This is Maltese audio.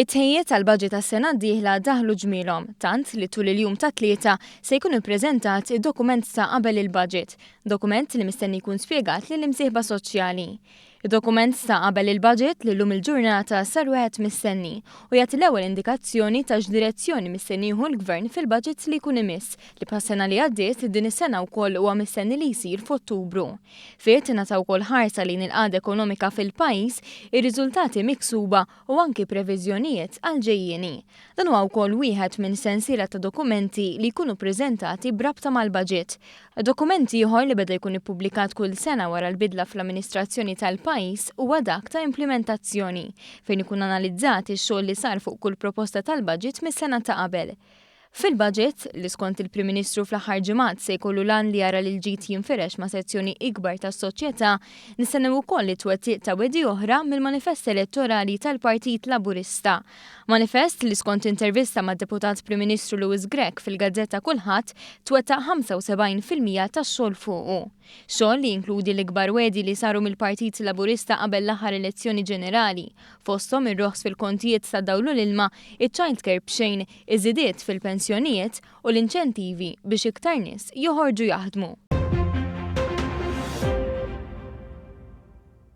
It-tħejjijiet għall-budget tas-sena d-dieħla daħlu ġmielhom, tant li tul il-jum tat-Tlieta se jkun ippreżentat id-dokument ta' qabel il-budget, dokument li mistenni jkun spjegat lill-imsieħba soċjali. Id-dokument ta' qabel il-budget li llum il-ġurnata sar wieħed mistenni u jagħti l-ewwel indikazzjoni ta' x'direzzjoni mistenni jieħu l-Gvern fil-budget li jkun imiss, li bħas-sena li għaddiet din is-sena wkoll huwa mistenni li jsir f'Ottubru. Fih tingħata wkoll ħarsa lejn il-qagħda ekonomika fil-pajjiż, ir-riżultati miksuba u anki previżjonijiet għall-ġejjieni. Dan huwa wkoll wieħed minn sensiela ta' dokumenti li jkunu ppreżentati b'rabta mal-baġit. Dokument ieħor li beda jkun ippubblikat kull sena wara l-bidla fl-amministrazzjoni tal-pajjiż huwa dak ta' implimentazzjoni, fejn ikun analizzat ix-xogħol li sar fuq kull proposta tal-baġit mis-sena ta' qabel. Fil-budget, li skont il-Prim Ministru fl-aħħar ġimgħat se jkollu l-għan li jara li l-ġid jinfirex ma' sezzjoni ikbar tas-soċjetà, nistennew ukoll it-twettiq ta' wegħdi oħra mill-manifest elettorali tal-Partit Laburista. Manifest li skont intervista mad-Deputat Prim Ministru Louis Grech fil-gazzetta Kulħadd twettaq 75% tax-xogħol fuqu. Xogħol li jinkludi l-ikbar wegħdi li saru mill-Partit Laburista qabel l-aħħar elezzjoni ġenerali, fosthom ir-roħs fil-kontijiet tad-dawl u l-ilma, iċ-childcare b'xejn, iż-żidiet fil-pensjonijiet u l-inċentivi biex iktar nies joħorġu jaħdmu.